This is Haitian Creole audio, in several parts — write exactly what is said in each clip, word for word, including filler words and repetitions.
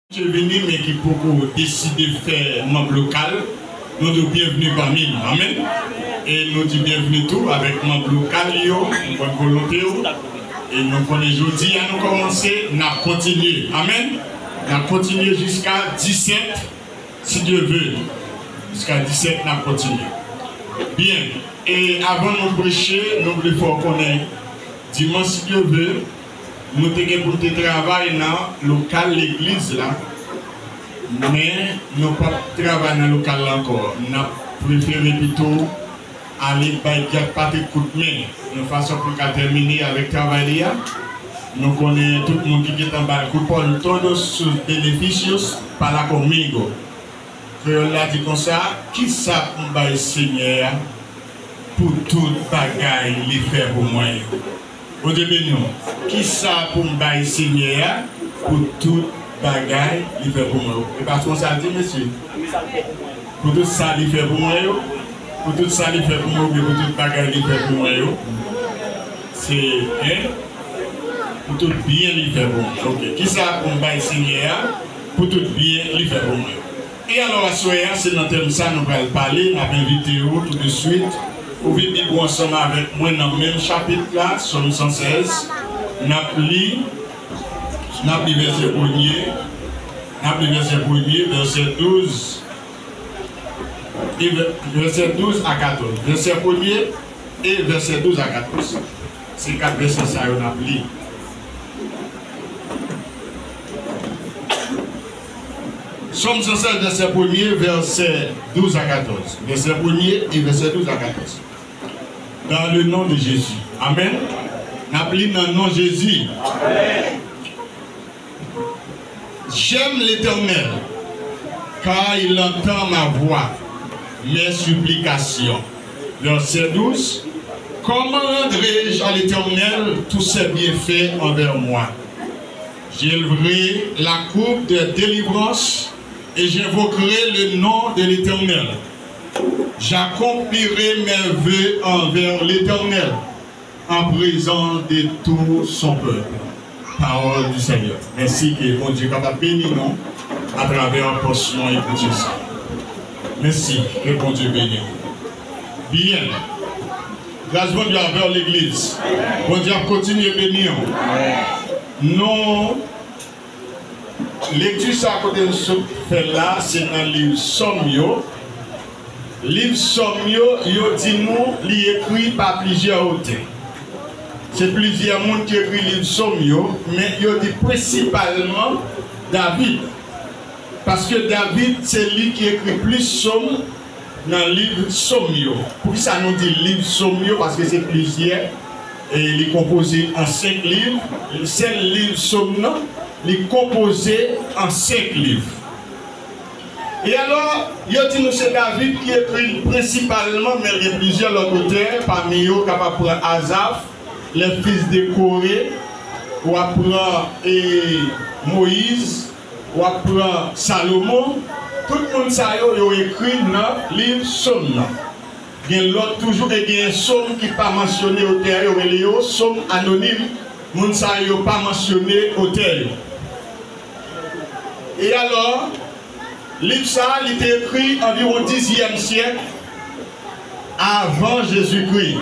Ki vini, men ki poko deside fè manm lokal, nou di w byenvni pami nou. Amèn. E nou di byenvni tou avèk manm lokal yo, bòn volonte yo. E nou konnen jodi a nou kòmanse, n ap kontinye. Amèn. N ap kontinye jiska disèt, si Dye ve. Jiska disèt, n ap kontinye. Byen. E avan nou preche, nou vle fè w konnen, dimanch, si Dye ve, nou te gen pou n te travay nan lokal legliz la, men nou p ap travay nan lokal la ankò. N ap prefere pito ale bay dyak Patrick kout men, yon fason pou l ka tèmine avèk travay li a. Nou konnen tout moun ki gentan ba l kout pòl, todos sus beneficios para conmigo. Kreyòl la di konsa, kisa pou m bay Senyè a pou tout bagay li fè pou mwen yo? Bondye beni w. Kisa pou m bay Senyè a pou tout bagay li fè pou mwen yo? E pa konsa l di, mesye? Pou tout sa li fè pou mwen yo? Pou tout sa li fè pou mwen, oubyen pou tout bagay li fè pou mwen yo? Se, en? Pou tout byen li fè pou mwen. Ok. Kisa pou m bay Senyè a pou tout byen li fè pou mwen yo? E alò, aswè a, se nan tèm sa nou pral pale, n ap envite w tou de swit pou vin li pou ansanm avèk mwen nan menm chapit la, Sòm san sèz. N ap li, n ap li vèsè premye, n ap li vèsè premye, vèsè douz, e vè-, vèsè douz a katòz. Vèsè premye e vèsè douz a katòz. Se kat vèsè sa yo n ap li. Sòm san sèz, vèsè premye, vèsè douz a katòz. Vèsè premye e vèsè douz a katòz. Dans le nom de Jésus. Amèn. N ap li nan non Jezi. J'aime l'Éternel, car il entend ma voix, mes supplications. Verset douze. Comment rendrai-je à l'Éternel tous ses bienfaits envers moi? J'élèverai la coupe de délivrance et j'invoquerai le nom de l'Éternel. J'accomplirai mes vœux envers l'Éternel en présence de tout son peuple. Parole du Seigneur. Mèsi, ke Bondye kapab beni nou atravè pòsyon ekriti sa. Mèsi, ke Bondye beni nou. Byen. Gras Bondye avè w, legliz. Bondye ap kontinye beni w. Nou Lekti sa kote n sot fè l la, se nan liv Sòm yo. Liv Sòm yo, yo di nou li ekri pa plizyè otè. Se plizyè moun ki ekri liv Sòm yo, men yo di prensipalman David. Paske David, se li ki ekri plis sòm nan liv Sòm yo. Poukisa nou di liv Sòm yo? Paske se plizyè, e li konpoze an senk liv. Sèl liv Sòm nan, li konpoze an senk liv. E alò, yo di nou se David ki ekri l prensipalman, men gen plizyè lòt otè, pami yo, w kapab pran Azaf, les fils de Coré, w ap pran, e, Moyiz, w ap pran Salomon, tout moun sa yo, yo ekri nan liv Sòm nan. Gen lòt toujou, e gen sòm ki pa mansyone otè yo, yo rele yo sòm anonim. Moun sa yo, yo pa mansyone otè yo. E alò, liv sa a, li te ekri anviwon dizyèm syèk avan Jezikri.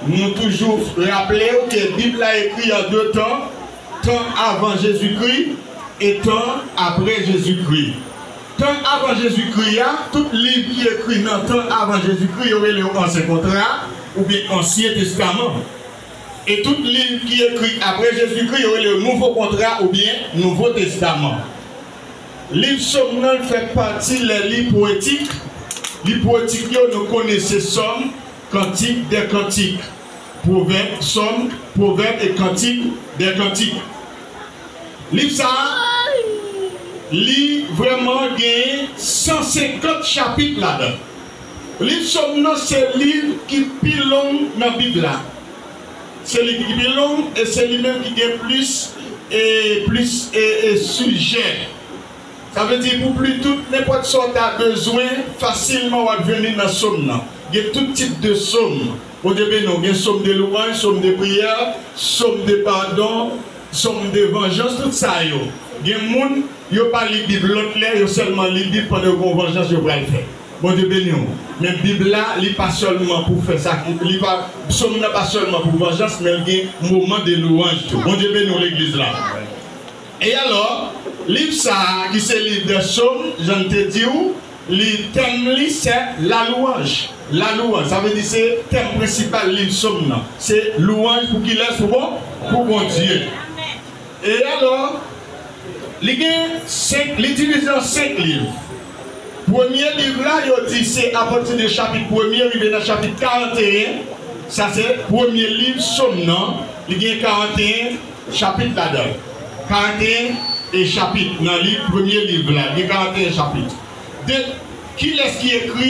Nou toujou raple w ke Bib la ekri an de tan, tan avan Jezikri e tan apre Jezikri. Tan avan Jezikri a, tout liv ki ekri nan tan avan Jezikri, yo rele yo Ansyen Kontra oubyen Ansyen Testaman. E tout liv ki ekri apre Jezikri, yo rele yo Nouvo Kontra oubyen Nouvo Testaman. Liv Sòm nan fè pati lè liv powetik. Liv powetik yo, nou konnen se Sòm, Kantik dè kantik, Pwovèb, Sòm, Pwovèb e Kantik dè kantik. Liv sa a, li vrèman genyen san senkant chapit ladan l. Liv Sòm nan se liv ki pi long nan Bib la. Se liv ki pi long e se li menm ki gen plis, e plis, e, e sijè. Sa vle di, pou pli tout, nenpòt sa w ta bezwen, fasilman w ap jwenn li nan Sòm nan. Gen tout tip de sòm. Bondye beni w. Gen sòm de lwanj, sòm de priyè, sòm de padon, sòm de vanjans, tout sa yo. Gen moun, Yo pa li Bib lòt lè, yo sèlman li Bib pandan yo gen yon vanjans yo pral fè. Bondye beni w. Men Bib la, li pa sèlman pou fè sa ki, li pa, sòm nan pa sèlman pou vanjans, men l gen moman de lwanj tou. Bondye beni w, legliz la. E alò, liv sa a, ki se liv de Sòm, jan m te di w, li, tèm li se la louanj. La louanj, sa vle di se tèm prensipal liv Sòm nan. Se louanj pou kilès? Pou bon, pou Bondye. E alò, li gen senk, li divize an senk liv. Premye liv la, yo di se apati de chapit premye rive nan chapit karanteyen. Sa se premye liv Sòm nan. Li gen karanteyen chapit ladan l. Karanteyen e chapit nan liv, premye liv la, gen karanteyen chapit. De, kilès ki ekri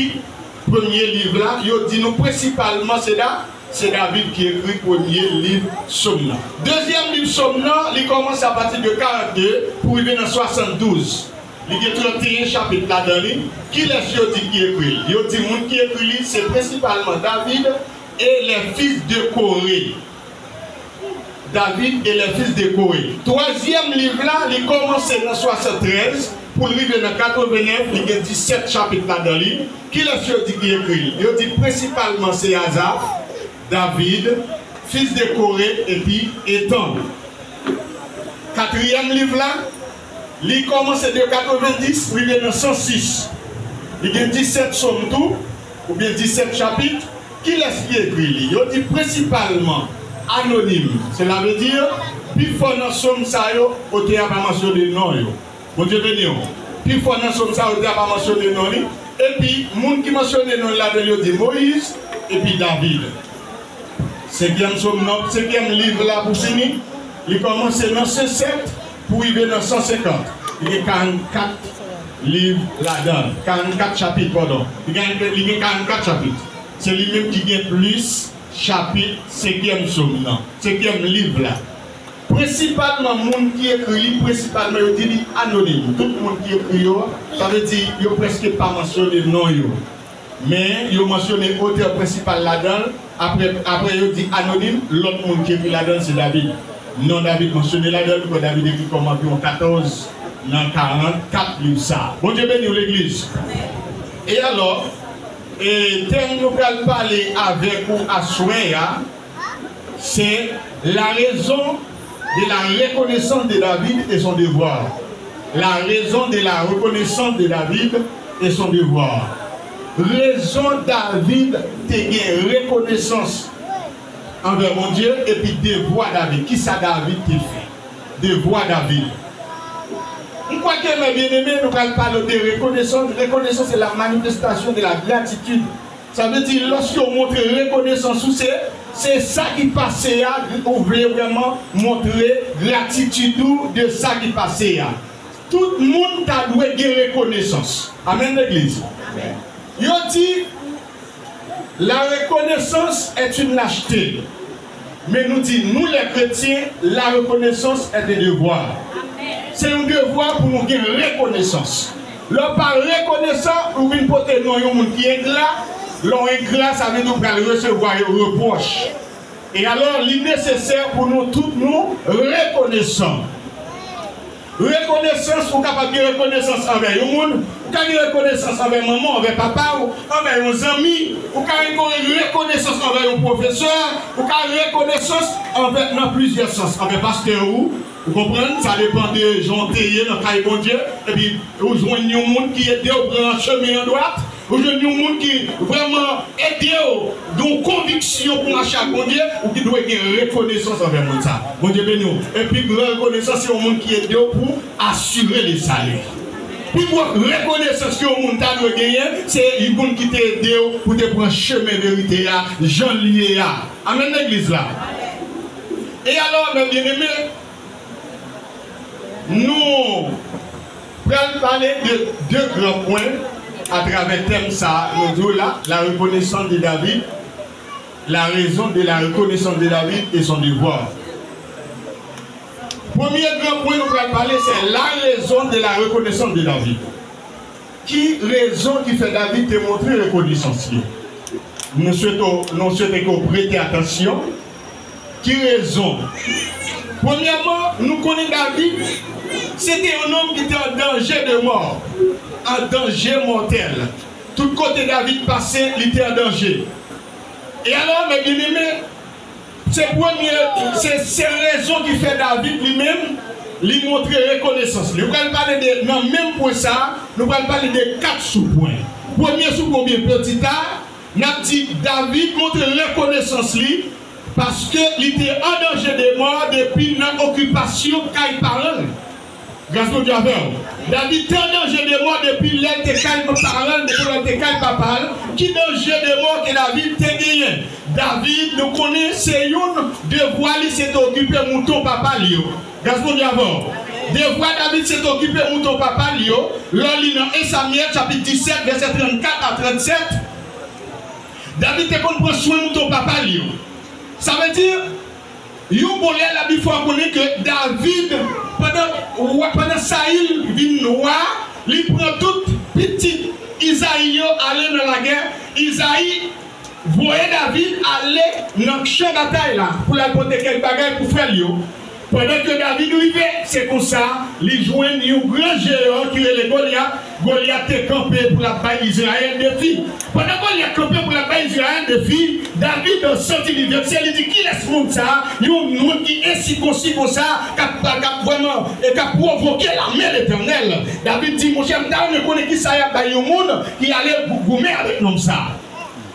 premye liv la? Yo di nou prensipalman se Da, se David ki ekri premye liv Sòm nan. Dezyèm liv Sòm nan, li kòmanse apati de karannde pou rive nan swasanndouz. Li gen trannteyen chapit ladan li. Kilès yo di ki ekri l? Yo di moun ki ekri li se prensipalman David et les fils de Coré. David et les fils de Coré. Twazyèm liv la, li kòmanse nan swasanntrèz pou l rive nan katrevennèf, li gen disèt chapit ladan li. Kilès yo di ki ekri l? Yo di prensipalman se Azaf, David, fils de Coré epi Etan. Katriyèm liv la, li kòmanse de katrevendis rive nan san sis. Li gen disèt sòm tou, oubyen disèt chapit. Kilès ki ekri li? Yo di prensipalman anonim. Sela vle di, pifò nan sòm sa yo, otè a pa mansyone non yo. Bondye beni w. Pifò nan sòm sa yo, otè a pa mansyone non li. Epi, moun ki mansyone non li ladan l, yo di Moyiz epi David. Senkyèm sòm nan, senkyèm liv la pou fini, li kòmanse nan san sèt pou rive nan san senkant. Li gen karannkat liv ladan l. Karannkat chapit, padon. Li gen, li gen karannkat chapit. Se li menm ki gen plis chapit senkyèm sòm nan, senkyèm liv la. Prensipalman, moun ki ekri li, prensipalman, yo di li anonim. Tout moun ki ekri yo, sa vle di yo prèske pa mansyone non yo. Men, yo mansyone otè prensipal ladan l. Apre, apre yo di anonim, lòt moun ki ekri ladan l, se David. Non David mansyone ladan l, bikòz David ekri kòm anviwon katòz nan karannkat liv sa a. Bondye beni w, legliz. E alò, e tèm nou pral pale avèk ou aswè a, c'est la raison de la reconnaissance de David et son devoir. La raison de la reconnaissance de David et son devoir. Rezon David te gen rekonesans anvè Bondye epi devwa David. Kisa David te fè? Devwa David. M kwè ke, mes bien-aimés, nou pral pale de rekonesans. Rekonesans, c'est la manifestation de la gratitude. Sa vle di, lòske w montre rekonesans ou, se, se sa ki pase a, ou vle vrèman montre gratitid ou de sa ki pase a. Tout moun ta dwe gen rekonesans. Amèn, legliz. Yo di, la reconnaissance est une lâcheté. Men nou di, nous les chrétiens, la reconnaissance est un devoir. Se yon devwa pou nou gen rekonesans. Lè w pa rekonesan, ou vin pote non yon moun ki engra. Lè w engra, sa vle di w pral resevwa yon repwòch. E alò, li nesesè pou nou tout nou rekonesan. Rekonesans, ou kapab gen rekonesans anvè yon moun, ou ka gen rekonesans anvè manman w, anvè papa w, anvè yon zanmi, ou ka gen rekonesans anvè yon pwofesè, ou ka rekonesans anvè, nan plizyè sans, anvè pastè ou, ou konprann, sa depann de jan w te ye nan kay Bondye, epi ou jwenn yon moun ki ede w pran chemen an dwat, ou jwenn yon moun ki vrèman ede w gen yon konviksyon pou mache ak Bondye, ou ki dwe gen rekonesans anvè moun sa. Bondye beni w. E pi gran rekonesans, se yon moun ki ede w pou asire le sali. Pi gwo rekonesans ke yon moun ta dwe genyen, se yon moun ki te ede w pou te pran chemen verite a, jan l ye a. Amèn, legliz la. E alò, mes bien-aimés, nou pral pale de de gran pwen atravè tèm sa a, nou di w la, la reconnaissance de David, la raison de la reconnaissance de David et son devoir. Premye gran pwen nou pral pale, se la raison de la reconnaissance de David. Ki rezon ki fè David te montre rekonesans li? Nou swete, nou swete ke w prete atansyon. Ki rezon? Premyèman, nou konnen David, Se te yon nonm ki te an danje de mò, an danje mòtèl. Tout kote David pase, li te an danje. E alò, mes bien-aimés, se premye, se, se rezon ki fè David li menm, li montre rekonesans li. Nou pral pale de, nan menm pwen sa a, nou pral pale de kat soupwen. Premye soupwen oubyen petit a, n ap di David montre rekonesans li paske li te an danje de mò depi nan okipasyon kay paran l. Gras Bondye avè w. David te an danje de mò depi lè l te kay paran l, depi lè l te kay papa l. Ki danje de mò ke David te genyen? David, nou konnen se youn devwa li se te okipe mouton papa l yo. Gras Bondye avè w. Devwa David se te okipe mouton papa l yo. Lè w li nan en Samyèl chapit disèt, vèsè trannkat a trannsèt, David te konn pran swen mouton papa l yo. Sa vle di, yon bon lè Labib fè w konnen ke David, pandan, wa, pandan Sayil vin wa, li pran tout pitit Izayi yo ale nan lagè. Izayi voye David ale nan chan batay la pou l al pote kèk bagay pou frè l yo. Pandan ke David rive, se konsa, li jwenn yon gran jeyan ki rele Golyat. Golyat te kanpe pou l ap bay Izrayèl defi. Pandan Golyat kanpe pou l ap bay Izrayèl defi, David santi li vekse, li di, "Kilès moun sa a? Yon moun ki ensikonsi konsa, k ap, k ap vrèman, e k ap pwovoke lame Letènèl." David di, "Monchè, m ta renmen konnen kisa y ap bay yon moun ki ale gou-, goumen avèk nonm sa a."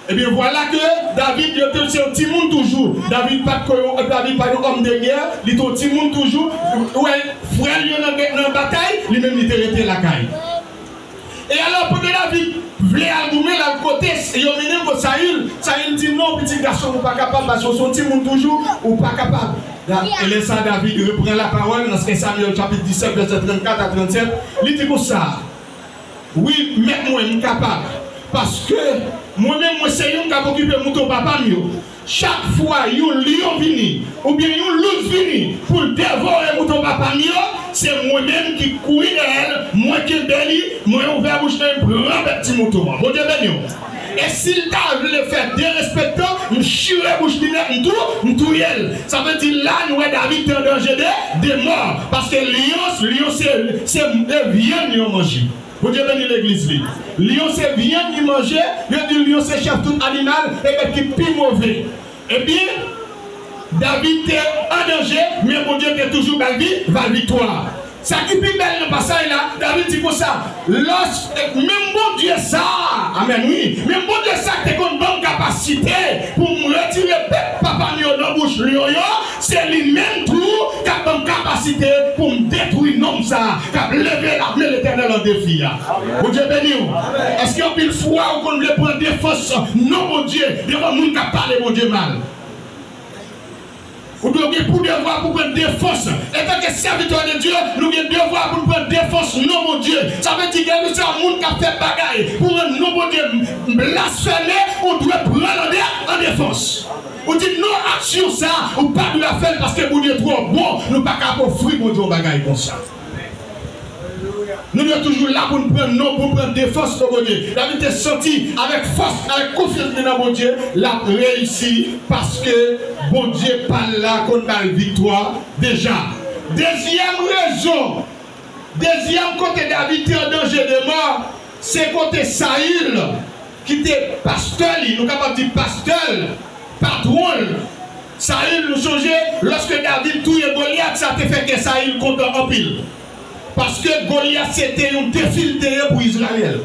Ebyen, vwala ke David, yo te, se yon timoun toujou. David pa t ko yon, David pa yon òm de gè, li te yon timoun toujou. Ou wè, frè l yo nan, nan batay, li menm li te rete lakay. E alò, pandan David vle al goumen, l al kote, yo mennen l kot Sayil, Sayil di, "Non, pitit gason m, ou pa kapab, paske w se yon timoun toujou, ou pa kapab." Da-, e lè sa a, David repran lapawòl nan en Samyèl chapit disèt, vèsè trannkat a trannsèt, li di konsa, Wi, mèt mwen, m kapab. Paske mwen menm, mwen se youn k ap okipe mouton papa m yo. Chak fwa yon lyon vini, oubyen yon lous vini pou l devore mouton papa m yo, se mwen menm ki kouri dèyè l, mwen kenbe li, mwen ouvè bouch mwen, m pran bèt ti mouton an. Bondye beni w. E si l ta vle fè derespektan, m chire bouch li nèt, m tou, m touye l. Sa vle di la, nou wè David te an danje de, de mò. Paske lyon, lyon se, se, se vyann lyon manje. Bondye beni legliz li. Lyon se vyann li manje, yo di lyon se chèf tout animal, e bèt ki pi move. Ebyen, David te an danje, men Bondye te toujou ba l vi-, ba l viktwa. Sa ki pi bèl nan pasaj la, David di konsa, lòs, menm Bondye sa a, amèn, wi, menm Bondye sa a ki te konn ban m kapasite pou m retire bèt papa m yo nan bouch lyon yo, se li menm tou k ap ban m kapasite pou m detwi nonm sa a k ap leve lame Letènèl an defi a. Bondye beni w. Èske anpil fwa ou konn vle pran defans non Bondye devan moun k ap pale Bondye mal? Ou dwe gen pou devwa pou pran defans. Antanke sèvitè de Dye, nou gen devwa pou n pran defans non Bondye. Sa vle di, kèlkeswa moun k ap fè bagay pou rann non Bondye m-, m-, blasfeme, ou dwe pran l an de-, an defans. Ou di, "Non, aksyon sa a, ou pa dwe ap fè l paske Bondye twò bon, nou pa ka ap ofri Bondye yon bagay konsa." Nou dwe toujou la pou n pran non, pou n pran defans nan Bondye. David te santi avèk fòs, avèk konfyans li nan Bondye, l ap reyisi paske Bondye pa l la konn ba l viktwa deja. Dezyèm rezon, dezyèm kote David te an danje de mò, se kote Sayil, ki te pastè li, nou kapab di pastè l, patwon l. Sayil, nou sonje, lòske David touye Golyat, sa te fè kè Sayil kontan anpil. Paske Golyat se te yon defi l te ye pou Izrayèl.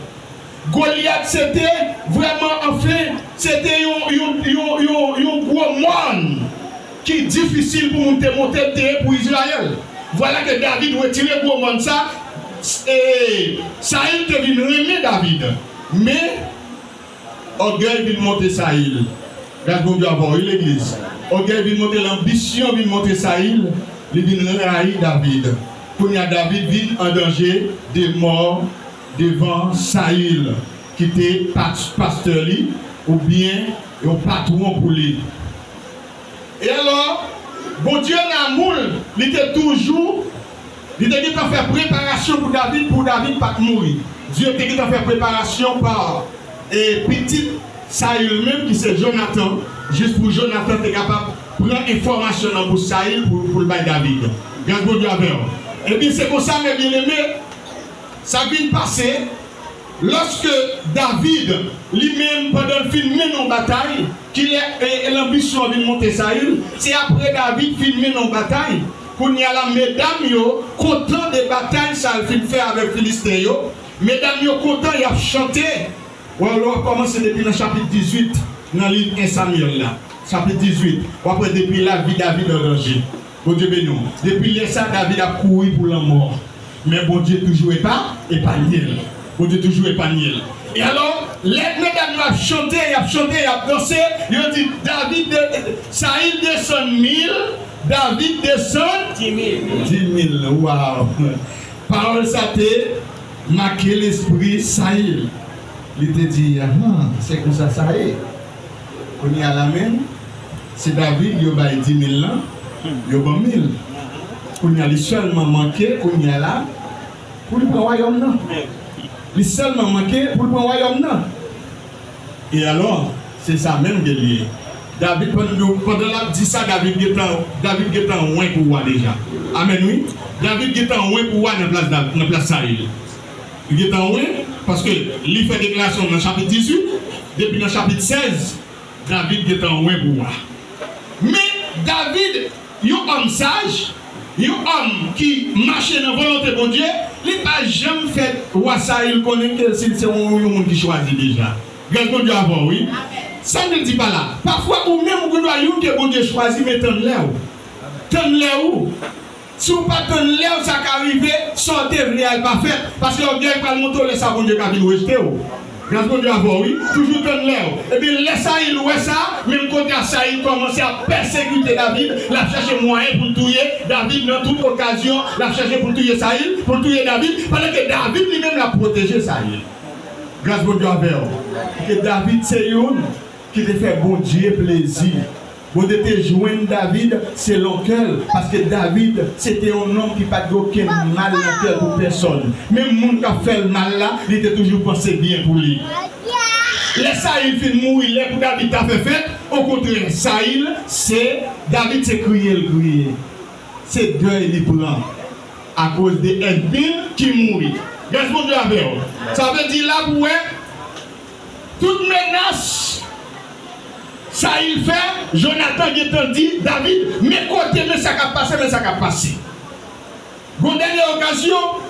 Golyat se te vrèman, anfen, se te yon, yon, yon, yon, yon gwo mòn ki difisil pou moun te monte, te ye pou Izrayèl. Vwala ke David retire gwo mòn sa, e, Sayil te vin renmen David. Men, ògèy vin monte Sayil. Gras Bondye avè w, wi, legliz. Ògèy vin monte, lanbisyon vin monte Sayil, li vin rayi David. Kounye a, David vin an danje de mò devan Sayil, ki te pa-, pastè li, oubyen yon patwon pou li. E alò, Bondye nan amou l, li te toujou, li te gentan fè preparasyon pou David, pou David pa t mouri. Dye te gentan fè preparasyon pa, e, pitit Sayil menm, ki se Jonatan, jis pou Jonatan te kapab pran enfòmasyon nan bouch Sayil pou, pou l bay David. Gras Bondye avè w. Ebyen, se konsa, mes bien-aimés, sa k vin pase, lòske David, li menm, pandan l fin mennen yon batay, ki lè, e, e lanbisyon an vin monte Sayil, se apre David fin mennen yon batay, kounye a la, medam yo kontan de batay sa l fin fè avèk Filisten yo, medam yo kontan, y ap chante. Wè, lè w ap kòmanse depi nan chapit dizuit nan liv en Samyèl la, chapit dizuit, w ap wè depi lavi David an danje. Bondye beni w. Depi lè sa, David ap kouri pou lanmò. Men Bondye toujou epa, epanye l. Bondye toujou epanye l. E alò, lè medam yo ap chante, y ap chante, y ap danse, yo di, David, de, Sayil desann mil, David desann di mil. Di mil. Waw! Pawòl sa te make lespri Sayil. Li te di, ahan, se konsa sa ye. Kounye a la menm, se David yo bay di mil lan, yo ban mil. Kounye a li sèlman manke, kounye a la, pou li pran wayòm nan. Li sèlman manke pou li pran wayòm nan. E alò, se sa menm ke l ye. David, pandan, pandan l ap di sa, David gentan, David gentan wen pou wa deja. Amèn, wi. David gentan wen pou wa nan plas Dav-, nan plas Sayil. Li gentan wen, paske li fè deklarasyon nan chapit dizuit, depi nan chapit sèz, David gentan wen pou wa. Men, David, yon òm saj, yon òm ki mache nan volonte Bondye, li pa janm fè wa Sayil konnen ke si l se yon, yon moun ki chwazi deja. Gras Bondye avè w, wi. Sa m vle di pa la, pafwa ou menm ou gen dwa youn ke Bondye chwazi, men tann lè w. Tann lè ou. Si w pa tann lè w, sa ka rive, sa w te vle a, l pa fèt. Paske ògèy pral monte w, lè sa Bondye ka vin rejte w. Gras Bondye avè w, wi. Toujou tann lè w. Ebyen, lè Sayil wè sa, menm kote a Sayil kòmanse ap pèsekite David, l ap chèche mwayen pou l touye David nan tout okazyon, l ap chèche pou l touye Sayil, pou l touye David, pandan ke David li menm l ap pwoteje Sayil. Gras Bondye avè w. Ke David se youn ki te fè Bondye plezi. Bondye te jwenn David selon kè l, paske David se te yon nonm ki pa t gen okenn mal nan kè l pou pèsòn. Menm moun k ap fè l mal la, li te toujou panse byen pou li. Lè Sayil fin mouri, lè pou David ta fè fèt, okontrè, Sayil, se, David se kriye l kriye. Se dèy li pran akoz de ènmi l ki mouri. Gras Bondye avè w. Sa vle di la pou wè, tout menas Sayil fè, Jonatan gentan di David, men kote, men sa k ap pase, men sa k ap pase. Gon dènye okazyon,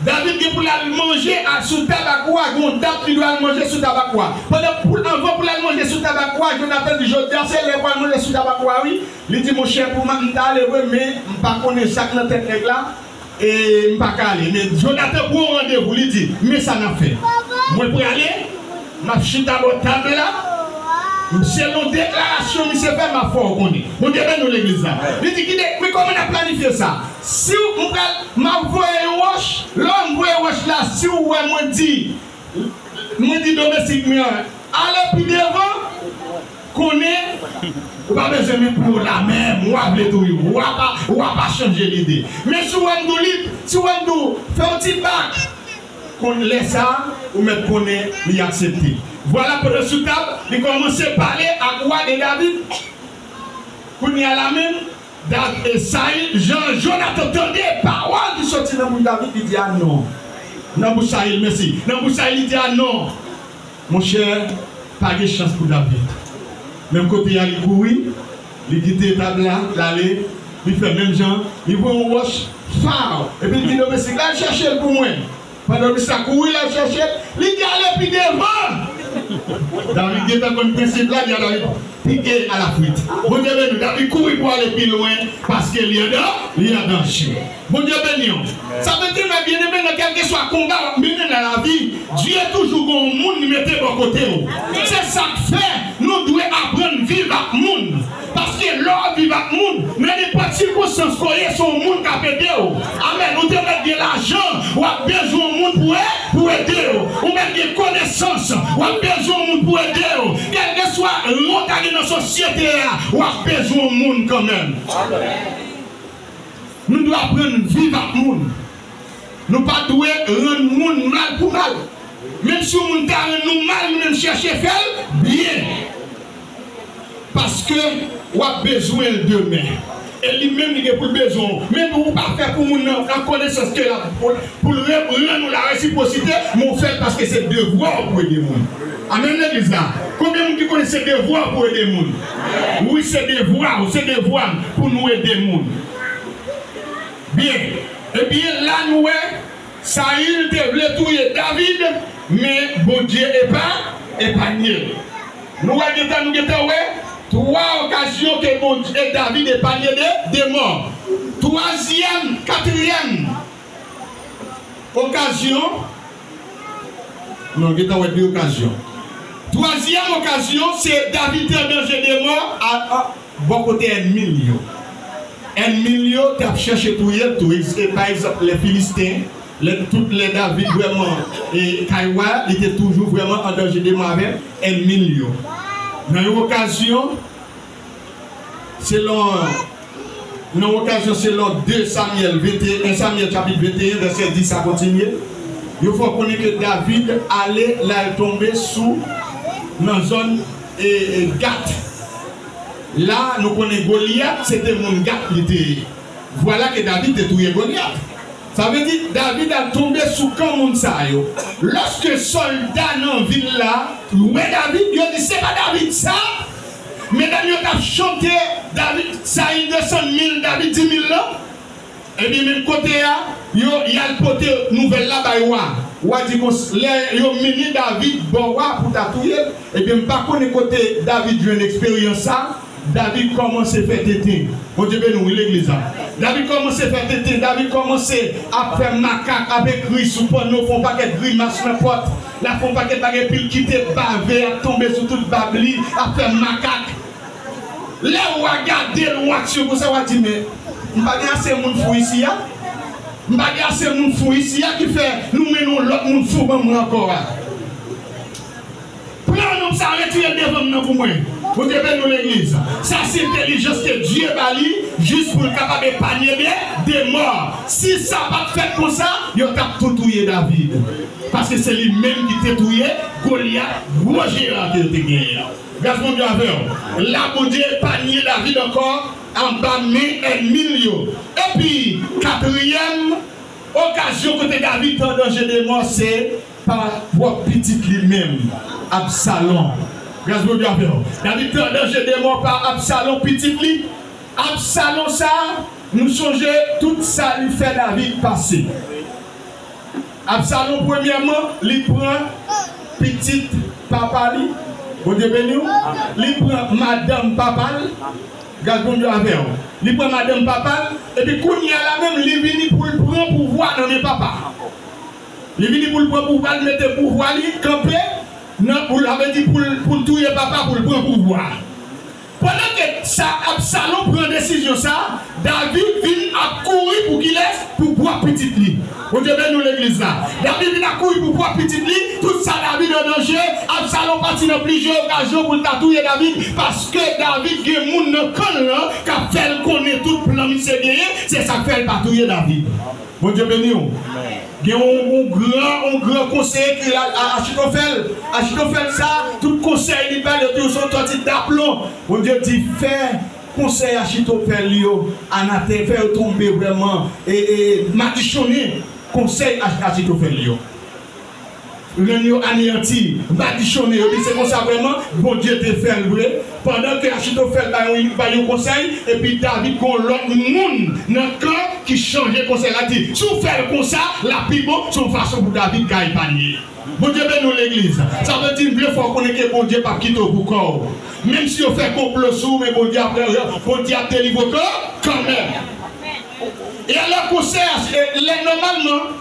David gen pou l al manje a, sou tab ak wa, gon dat li dwe al manje sou tab ak wa. Pandan pou, anvan pou l al manje sou tab ak wa, Jonatan di, jodi a se lè pou al manje sou tab ak wa, wi. Li di, monchè, pou m, m ta ale vre, men m pa konnen sa k nan tèt nèg la. E m pa ka ale. Men Jonatan pran yon randevou, li di, men sa n ap fè. Mwen prale, m ap chita bò tab la. Selon deklarasyon misye fè, m ap fè w konnen. Bondye beni w legliz la. Li di, kite, men kòman n ap planifye sa? Si w, m pral, m ap voye yon wòch. Lè m voye wòch la, si w wè mwen di, mwen di domestik mwen an, ale pi devan, konnen, ou pa bezwen met pou yo la menm, wa vle touye w, wa pa, wa pa chanje lide. Men si w wè m di w li, si w wè m di w fè yon ti bak, konn lè sa, ou mèt konnen li aksepte. Vwala, pandan sou tab, li kòmanse pale ak wa de David. Kounye a la menm, Dav-, e Sayil, jan Jonatan tande pawòl ki soti nan bouch David, li di, a non. Nan bouch Sayil, mèsi. Nan bouch Sayil, li di, a non. Monchè, pa gen chans pou David. Menm kote a, li kouri, li kite tab la, l ale, li fè menm jan, li pran yon wòch, faw, epi li di domestik la, al chèche l pou mwen. Pandan misye ap kouri, l al chèche l, li di, ale pi devan. David gentan konn prensip la, li di a David, pike a la fwit. Bondye beni w, David kouri pou ale pi lwen, paske li an dan-, li an danje. Bondye beni w. Sa vle di, mes bien-aimés, nan kèlkeswa konba w ap mennen nan lavi, Dye toujou gen yon moun li mete bò kote w. Se sa k fè nou dwe aprann viv ak moun. Paske lè w ap viv ak moun, nan nenpòt sikonstans ke w ye, se yon moun k ap ede w. Amèn. Ou te mèt gen lajan, w ap bezwen yon moun pou e-, pou ede w. Ou mèt gen konesans, w ap bezwen yon moun pou ede w. Kèlkeswa ran w ta gen nan sosyete a, w ap bezwen yon moun kanmenm. Nou dwe aprann viv ak moun. Nou pa dwe rann moun mal pou mal. Menm si yon moun ta rann nou mal, nou menm chèche fè l byen. Paske w ap bezwen l demen. E li menm li gen pou l bezwen w. Men ou pa fè pou moun nan an konesans ke l ap pou, pou l re- rann ou la resipwosite, men w fè l paske se devwa w pou ede moun. Amèn legliz la. Konbyen moun ki konnen se devwa w pou ede moun? Wi, se devwa w, se devwa m pou nou ede moun. Byen. Ebyen, la nou wè, Sayil te vle touye David, men Bondye epa, epanye l. Nou wè gentan, nou gentan wè twa okazyon ke Bondye, David epanye de, de mò. Twazyèm, katriyèm okazyon, non, gentan wè de okazyon. Twazyèm okazyon, se David te an danje de mò a, a, bò kote ènmi l yo. Ènmi l yo t ap chèche touye l tou. E, pa egzanp, lè Filisten, lè, tout lè David vrèman e kay wa, li te toujou vrèman an danje de mò avèk ènmi l yo. Nan yon okazyon, selon, nan yon okazyon selon de Samyèl venteyen, en Samyèl chapit venteyen, vèsè dis a kontinye, yo fè w konnen ke David ale, l al tonbe sou, nan zòn, e, e, Gat. La, nou konnen Golyat, se te moun Gat li te ye. Vwala ke David te touye Golyat. Sa vle di, David al tonbe sou kan moun sa yo. Lòske sòlda nan vil la wè David, yo di, "Se pa David sa?" Medam yo t ap chante, David, Sayil desann mil, David di mil lan. Ebyen, menm kote a, yo, y al pote nouvèl la bay wa. Wa di kons-, lè yo mennen David bò wa pou ta touye l, ebyen, m pa konnen kote David jwenn eksperyans sa. David kòmanse fè tenten. Bondye beni w, wi, legliz la. David kòmanse fè tenten. David kòmanse ap fè makak, ap ekri sou panno, fè yon pakèt grimas nan pòt. L ap fè yon pakèt bagay, epi l kite bave ap tonbe sou tout bab li, ap fè makak. Lè w a gade l, yon aksyon konsa, w a di, "Men, m pa gen ase moun fou isi a. M pa gen ase moun fou isi a ki fè nou mennen yon lòt moun fou ban mwen ankò a." Pran nonm sa, retire l devan m nan pou mwen. Bondye beni w, legliz. Sa se entèlijans ke Dye ba li, jis pou l kapab epanye de, de mò. Si sa pa t fèt konsa, yo t ap tou touye David. Paske se li menm ki te touye Golyat, gwo jeyan ke yo te genyen an. Gras Bondye avè w. La, Bondye epanye David ankò anba men ènmi l yo. Epi, katriyèm okazyon kote David te an danje de mò, se pa pwòp pitit li menm, Absalon. Gras Bondye avè w. David te an danje de mò pa Absalon, pitit li. Absalon sa, nou sonje tout sa li fè David pase. Absalon, premyèman, li pran pitit papa li. Bondye beni w. Li pran madanm papa l. Gad Bondye avè w. Li pran madanm papa l. Epi kounye a la menm, li vini pou l pran pouvwa nan men papa. Li vini pou l pran pouvwa, l mete pouvwa li kanpe nan, pou l, sa vle di pou l, pou l touye papa, pou l pran pouvwa. Pandan ke sa, Absalon pran desizyon sa, David vin ap kouri pou kilès? Pou pwòp pitit li. Bondye beni w, legliz la. David vin ap kouri pou pwòp pitit li. Tout sa, David an danje. Absalon pati nan plizyè okazyon pou l ta touye David, paske David gen moun nan kan l lan k ap fè l konnen tout plan misye genyen. Se sa k fè l pa touye David. Bondye beni w. Gen yon, yon gran, yon gran konseye ki rele A-, Achitofèl. Achitofèl sa, tout konsèy li bay, yo di w se yon tòti daplon. Bondye di, fè konsèy Achitofèl yo anatè, fè yo tonbe vrèman, e, e, madichonnen konsèy Ach-, Achitofèl yo. Rèn yo aneyanti, madichonnen, yo di se konsa vrèman, Bondye te fè l vre. Pandan ke Achitofèl bay yon, bay yon konsèy, epi David gen yon lòt moun nan kan ki chanje konsèy la, di, si w fè l konsa, l ap pi bon, se yon fason pou David ka epanye. Bondye beni w, legliz. Sa vle di, m vle fè w konnen ke Bondye p ap kite w pou kò w. Menm si yo fè konplo sou ou, men Bondye ap, Bondye ap delivre w kan, kanmenm. E alò, konsèy a, e lè nòmalman,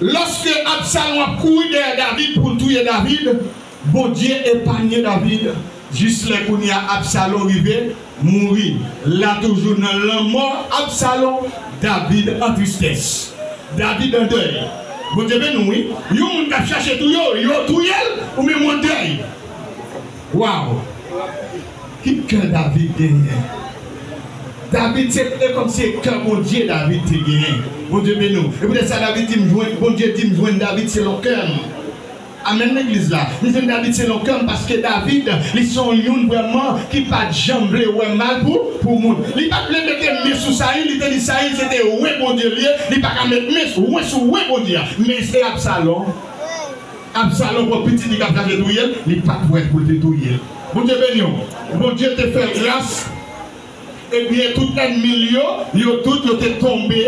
lòske Absalon ap kouri dèyè David pou l touye David, Bondye epanye David jis lè kounye a Absalon rive mouri. La toujou nan lanmò Absalon, David an tristès. David an dèy. Bondye beni w, wi. Yon moun k ap chache touye w, yo touye l, ou menm w an dèy. Waw! Ki kè David genyen? David, se te kòmsi se kè Bondye David te genyen. Bondye beni w. E poutèt sa, David di, m jwenn, Bondye di, m jwenn David selon kè m. Amèn, legliz la. Li di m David se lonkè m, paske David, li se yon youn vrèman ki pa t janm vle wè mal pou, pou moun. Li pa t vle mete men sou Sayil, li te di Sayil se te wen Bondye l ye, li pa ka met men sou wen, sou wen Bondye a. Men se Absalon. Absalon pran pitit li k ap chache touye l, li pa t prèt pou l te touye l. Bondye beni w. Bondye te fè gras. Ebyen, tout ènmi l yo, yo tout, yo te tonbe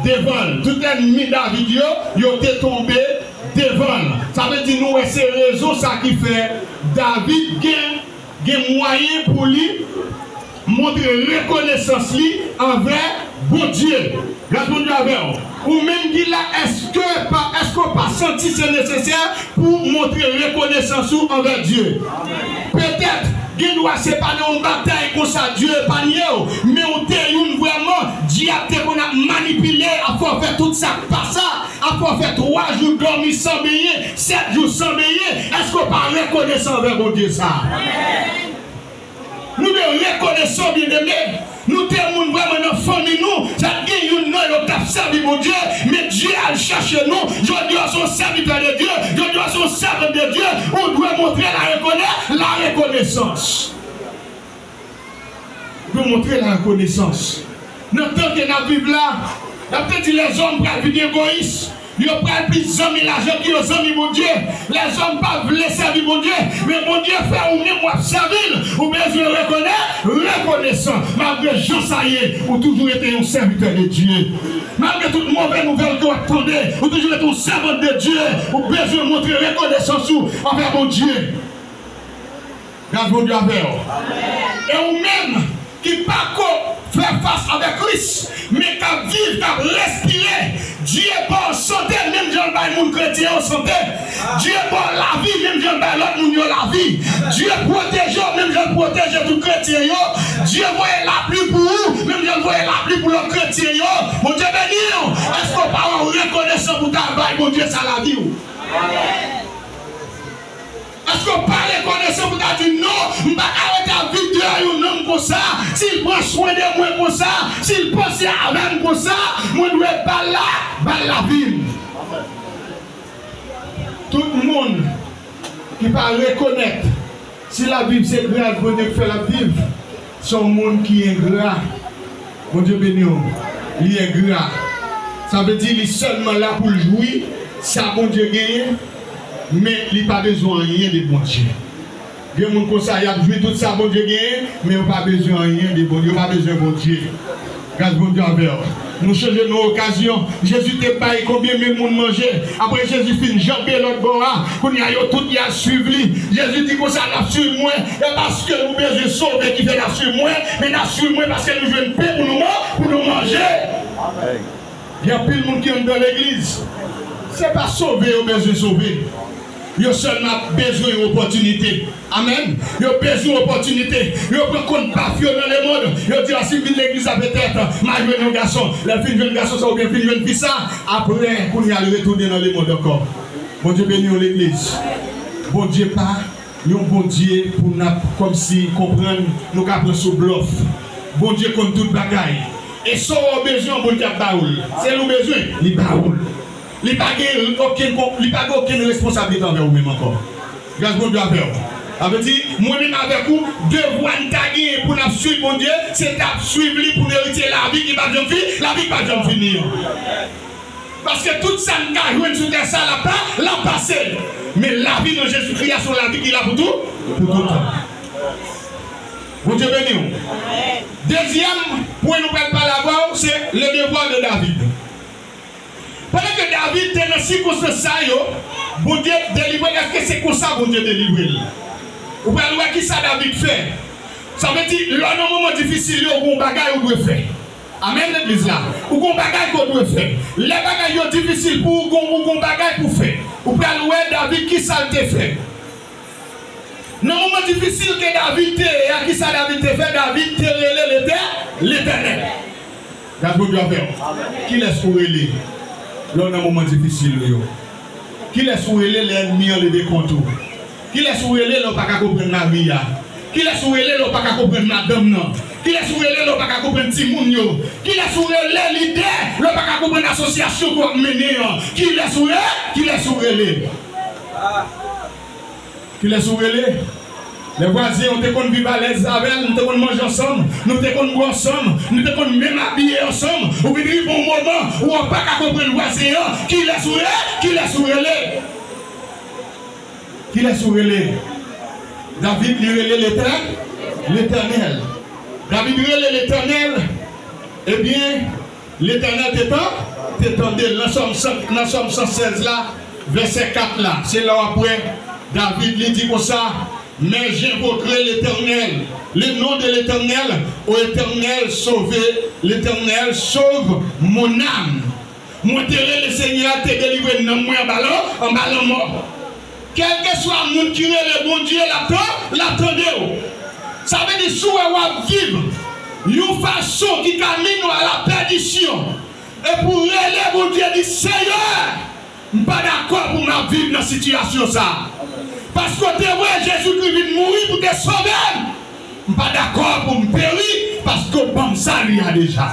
devan l. Tout ènmi David yo, yo te tonbe devan l. Sa vle di, nou wè, se rezon sa ki fè David gen, gen mwayen pou li montre rekonesans li anvè Bondye. Gras Bondye avè w. Ou menm ki la, èske pa, èske w pa santi se nesesè pou w montre rekonesans ou anvè Dye? Petèt, gen dwa se pa nan yon batay konsa Dye epanye w, men w te youn vrèman, dyab te konn ap manipile, ap fè w fè tout sa k pa sa, ap fè w fè twa jou dòmi san benyen, sèt jou san benyen. Èske w pa rekonesan anvè Bondye sa a? Nou dwe rekonesan, byeneme. Nou te moun vrèman nan fanmi nou, sa t gen youn nan yo k t ap sèvi Bondye, men Dye al chache nou. Jodi a, w se yon sèvitè de Dye, jodi a, w se yon sèvant de Dye, ou dwe montre la rekone-, la rekonesans. Ou dwe montre la rekonesans. Nan tan ke n ap viv la, n ap te di lèzòm pral vin egoyis. Yo pral plis zanmi lajan ke yo zanmi Bondye. Lèzòm pa vle sèvi Bondye, men Bondye fè ou menm w ap sèvi l. Ou bezwen rekonè-, rekonesan. Malgre jan sa ye, ou toujou rete yon sèvitè de Dye. Malgre tout move nouvèl ke w ap tande, ou toujou rete yon sèvant de Dye. Ou bezwen montre rekonesans ou anvè Bondye. Gras Bondye avè w. E ou menm ki pako fè fas avèk Kris, men k ap viv, k ap respire, Dye ba w sante menm jan l bay moun kretyen yo sante. Dye ba w lavi menm jan l bay lòt moun yo lavi. Dye pwoteje w menm jan l pwoteje tout kretyen yo. Dye voye lapli pou ou menm jan l voye lapli pou lòt kretyen yo. Bondye beni w. Èske w pa wè w rekonesan pou w ta bay Bondye sa lavi w? Èske w pa rekonesan pou ta di, "Non, m pa ka rete ap viv deyò yon nonm konsa, si l pran swen de mwen konsa, si l panse avè m konsa, mwen dwe ba l la, ba l lavi m"? Tout moun ki pa rekonèt si l ap viv se gras Bondye k fè l ap viv, se yon moun ki engra. Bondye beni w. Li engra. Sa vle di li sèlman la pou l jwi sa Bondye genyen, men li pa bezwen anyen de Bondye. Gen moun konsa, y ap jwi tout sa Bondye genyen, men yo pa bezwen anyen de Bondye. Yo pa bezwen Bondye. Gras Bondye avè w. Nou chanje nou okazyon. Jezi te bay konbyen mil moun manje? Apre Jezi fin janbe lòt bò a, kounye a yo tout y al swiv li. Jezi di konsa, "N ap swiv mwen, e paske nou bezwen sove ki fè n ap swiv mwen, men n ap swiv mwen paske nou jwenn pen pou nou man-, pou nou manje." Gen anpil moun ki anndan legliz, se pa sove yo bezwen sove. Yo sèlman bezwen yon opòtinite. Amèn. Yo bezwen opòtinite. Yo pran kont baf yo nan lemonn. Yo di, "A, si m vin legliz la, petèt, m a jwenn yon gason." Lè l fin jwenn gason sa oubyen fin jwenn fi sa, apre, kounye a, li retounen nan lemonn ankò. Bondye beni w, legliz. Bondye pa yon Bondye pou n ap kòmsi konprann, nou ka pran sou blòf. Bondye konn tout bagay. E sa w bezwen, Bondye ap ba w l. Se li w bezwen, li ba w l. Li pa gen okenn kon-, li pa gen okenn responsablite anvè ou menm ankò. Gras Bondye avè w. Sa vle di, mwen menm avèk ou, devwa n ta genyen pou n ap swiv Bondye, se t ap swiv li pou n eritye lavi ki p ap janm fi-, lavi ki p ap janm fini an. Paske tout sa n ka jwenn sou tè sa, l ap pa-, l ap pase. Men lavi nan Jezikri a, se yon lavi ki la pou tou, pou toutan. Bondye beni w. Dezyèm pwen nou pral pale avè w, se le devoir de David. Pandan ke David te nan sikonstans sa yo, Bondye delivre l. Èske se konsa Bondye delivre l? Ou pral wè kisa David fè. Sa vle di, lè w nan moman difisil yo, ou gon bagay ou dwe fè. Amèn, legliz la. Ou gon bagay ke w dwe fè. Lè bagay yo difisil pou ou, gon, ou gon bagay pou fè. Ou pral wè David kisa l te fè. Nan moman difisil ke David te ye a, kisa David te fè? David te rele Letè-, Letènèl. Gad Bondye avè w. Kilès ou rele lè w nan moman difisil ou yo? Kilès ou rele lè ènmi an leve kont ou? Kilès ou rele lè w pa ka konprann mari a? Kilès ou rele lè w pa ka konprann madanm nan? Kilès ou rele lè w pa ka konprann timoun yo? Kilès ou rele lidè lè w pa ka konprann asosyasyon ke w ap mennen an? Kilès ou re-, kilès ou rele? Kilès ou rele? Lè vwazen an, ou te konn viv alèz avè l, nou te konn manje ansanm, nou te konn bwè ansanm, nou te konn menm abiye ansanm. Ou vin rive yon moman ou pa ka konprann vwazen an. Kilès ou rele? Kilès ou rele? Kilès ou rele? David, li rele Letè-, Letènèl. David rele Letènèl. Ebyen, Letènèl te tan-, te tande l. Nan Sòm san, nan Sòm san sèz la, vèsè kat la, se la w ap wè David, li di konsa, Mais j'invoquerai l'Éternel, le nom de l'Éternel, ô Éternel, sauve, l'Éternel, sauve mon âme. Mwen te rele Senyè a, te delivre nanm mwen anba lan-, anba lanmò. Kèlkeswa moun ki rele Bondye, l ap tan-, l ap tande w. Sa vle di, si w wè w ap viv yon fason ki ka mennen w a la pèdisyon, epi w rele Bondye, di, Seyè, m pa dakò pou m ap viv nan sitiyasyon sa a. Paske w te voye Jezikri vin mouri pou te sove m. M pa dakò pou m peri, paske w ban m sali a deja.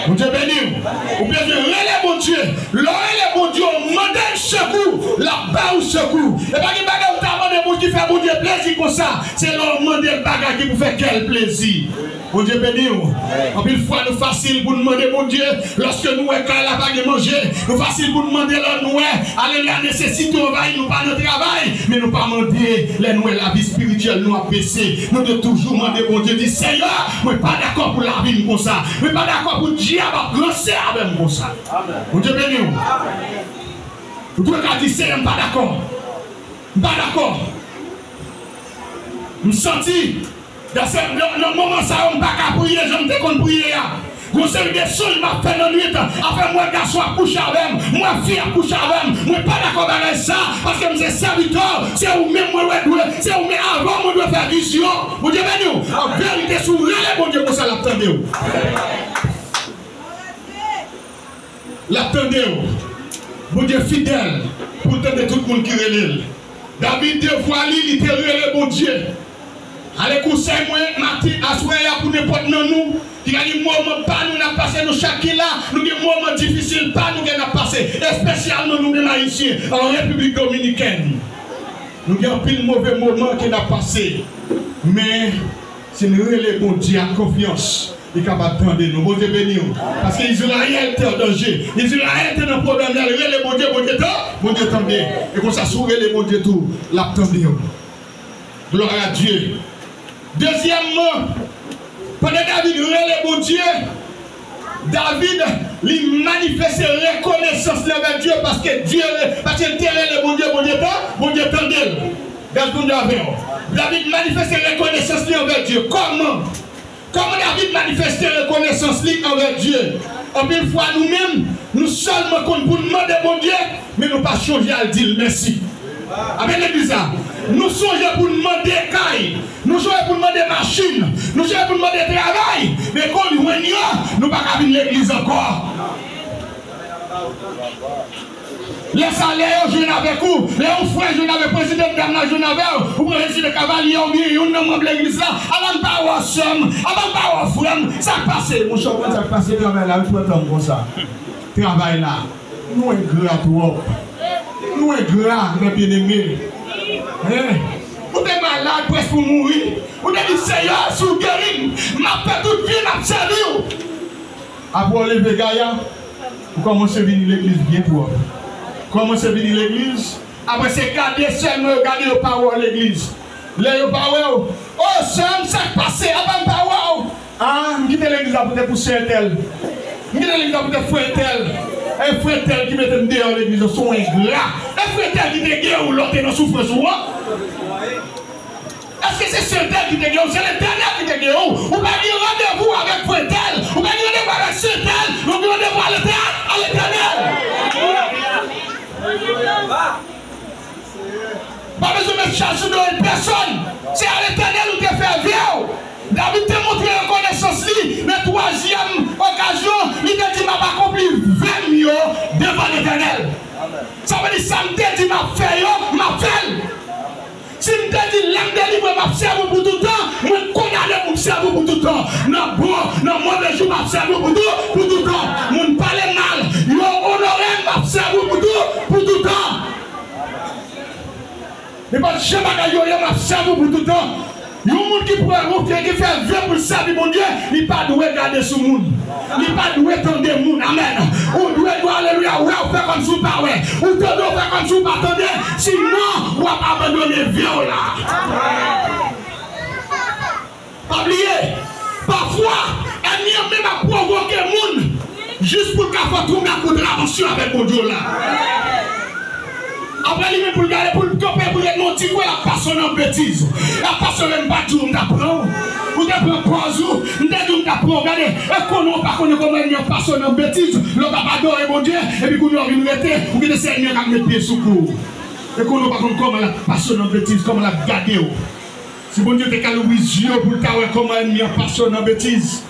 Bondye beni w. Ou bezwen rele Bondye. Lè w rele Bondye, w mande l sekou, l ap ba ou sekou. E pa gen bagay ou ta mande Bondye ki fè Bondye plezi konsa. Se lè w mande l bagay ki pou fè kè l plezi. Bondye beni w. Anpil fwa, nou fasil pou n mande Bondye lòske nou wè kay la pa gen manje. Nou fasil pou n mande lè nou wè, alelouya, nesesite anvayi nou, pa nan travay. Men nou pa mande lè nou wè lavi espirityèl nou ap bese. Nou dwe toujou mande Bondye, di, Seyè, mwen pa dakò pou lavi m konsa. Mwen pa dakò pou dyab ap ranse avè m konsa. Bondye beni w. Ou dwe ka di, Seyè, m pa dakò. M pa dakò. M santi, nan, nan, nan moman sa yo, m pa ka priye jan m te konn priye a. Gon seri de sonj m ap fè nan nwit, afè m wè gason ap kouche avè m, m wè fi ap kouche avè m. Mwen pa dakò bagay sa, paske m se sèvitè w, se ou menm mwen dwe, se ou menm avan mwen dwe fè vizyon. Bondye beni w. An verite, si w rele Bondye konsa, l ap tande w. L ap tande w. Bondye fidèl pou l tande tout moun ki rele l. David, devwa li, li te rele Bondye. Ale konsèy mwen, maten, aswè a, pou nenpòt nan nou, ki gen moman pa nou n ap pase, nou chak ki la, nou gen moman difisil pa nou gen n ap pase, espesyalman nou menm Ayisyen, an Repiblik Dominikèn. Nou gen anpil move moman ke n ap pase, men si n rele Bondye ak konfyans, li kapab tande nou. Bondye beni w. Paske Izrayèl te an danje. Izrayèl te nan pwoblèm. Lè l rele Bondye, Bondye tan-, Bondye tande. E konsa, si w rele Bondye tou, l ap tande w. Gloire à Dieu. Dezyèmman, pandan David rele Bondye, David, li manifeste rekonesans li anvè Dye, paske Dye, paske l te rele Bondye, Bondye tan-, Bondye tande l. Gad Bondye avè w. David manifeste rekonesans li anvè Dye. Kòman? Kòman David manifeste rekonesans li anvè Dye? Anpil fwa, nou menm, nou sèlman konn pou n mande Bondye, men nou pa chonje al di l mèsi. Amèn, legliz la. Nou sonje pou n mande kay, nou sonje pou n mande machin, nou sonje pou n mande travay, men kon n jwenn yo, nou pa ka vin legliz ankò. Lè sa, lè yo jwenn avèk ou, lè yon frè jwenn avèk prezidan, dam nan jwenn avè w, ou pran Jezi de Kavalye oubyen youn nan manm legliz la, a pa m pa wè w sè m, a pa m pa wè w frè m, sa k pase? Monchè, ou konn sa k pase? Travay la, wi, pran tan m konsa. Travay la. Nou engra twòp. Nou engra, mè byeneme. Hein? Ou te malad, prèske ou mouri. Ou te di, Seyè, si w geri m, m ap fè tout vi m ap sèvi w. Apre w leve gaya, ou kòmanse vini legliz byen twòp. Kòmanse vini legliz, apre se gade sèlman yo gade, yo pa wè w legliz. Lè yo pa wè w, o, sè m, sa k pase? Apa m pa wè w? A, m kite legliz la pou te pou sè entèl. M kite legliz la pou te frè entèl. E frè entèl ki mete m deyò legliz la, se yon engra. E frè entèl ki te geri w lè w te nan soufrans ou an. Èske se sè entèl ki te geri w? Se Letènèl ki te geri w. Ou pa gen randevou avèk frè entèl. Ou pa gen randevou avèk sè entèl. Men ou gen randevou a Letè-, a Letènèl. Pa bezwen met chaj sou do pèsòn. Se a Letènèl ou te fè vye w. David te montre rekonesans li nan twazyèm okazyon, li te di, m ap akonpli ve m yo devan Letènèl. Sa vle di, sa m te di m ap fè yo, m ap fè l. Si m te di, lè m delivre, m ap sèvi w pou toutan, mwen kondane pou m sèvi w pou toutan. Nan bon, nan move jou, m ap sèvi w pou tou-, pou toutan. Moun pale m mal, yo onore m, m ap sèvi w pou tou-, pou toutan. Nenpòt jan bagay yo ye, m ap sèvi w pou tout tan. Yon moun ki pran, ki fè ve pou l sèvi Bondye, li pa dwe gade sou moun. Li pa dwe tande moun. Amèn. Ou dwe, dwe, alelouya, wè w fè kòmsi w pa wè. Ou tande w fè kòmsi w pa tande. Sinon, w ap abandone vi w la. Pa bliye, pafwa, ènmi an menm ap pwovoke moun jis pou l ka fè w twonbe ak kontravansyon avèk Bondye w la. Apre li menm pou l gade, pou l kanpe, pou l ret nan yon ti kwen, l ap pase w nan betiz. L ap pase w, men m pa t di w m t ap pran w. Ou te pran pòz ou, m te di w m t ap pran w. Gade, e konnen w pa konnen kòman ènmi an pase w nan betiz, lè w t ap adore Bondye, epi kounye a w vin rete, ou kite se ènmi an k ap met pye sou kou w. E konnen w pa konn kòman l ap pase w nan betiz, kòman l ap gade w. Si Bondye te ka louvri zye w pou l ta wè kòman ènmi an pase w nan betiz,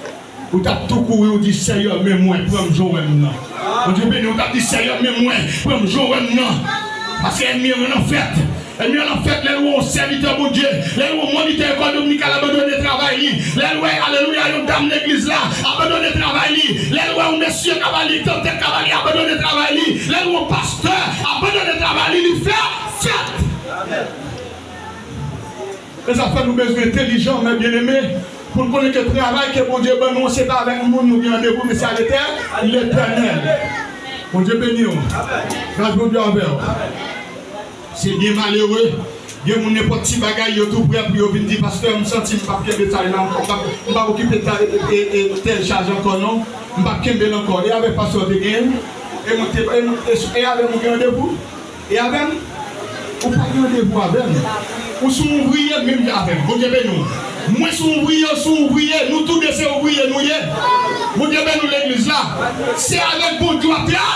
ou t ap tou kouri, ou di, Seyè, men mwen, pran m jan w wè m nan. Bondye beni w, ou t ap di, Seyè, men mwen, pran m jan w wè m nan. Paske ènmi an nan fèt. Ènmi an nan fèt lè l wè yon sèvitè Bondye, lè l wè yon monitè lekòl dominikal abandone travay li, lè l wè, alelouya, yon dam legliz la abandone travay li, lè l wè yon mesye k ap ale, tantèt k ap ale abandone travay li, lè l wè yon pastè abandone travay li, li fè fèt. E sa fè nou bezwen entèlijan, mè byeneme, pou n konnen ke travay ke Bondye ban nou, se pa avèk moun nou gen randevou, men se a Letè-, Letènèl. Bondye beni w. Gras Bondye avè w. Se byen malere. Gen moun, nenpòt ti bagay, yo tou prè pou yo vin di, Pastè, m santi m p ap kenbe sa la ankò. M p ap, m p ap okipe ta-, e, e, e, tèl chaj ankò, non. M p ap kenbe l ankò. E avèk pastè w te genyen? E mwen te, e mwen, e, e avè m ou gen randevou? E avè m? Ou pa gen randevou avè m. Ou se yon ouvriye menm jan avè m. Bondye beni w. Mwen se yon ouvriye, ou se yon ouvriye. Nou tou de se ouvriye nou ye. Bondye beni w, legliz la. Se avèk Bondye w ap travay.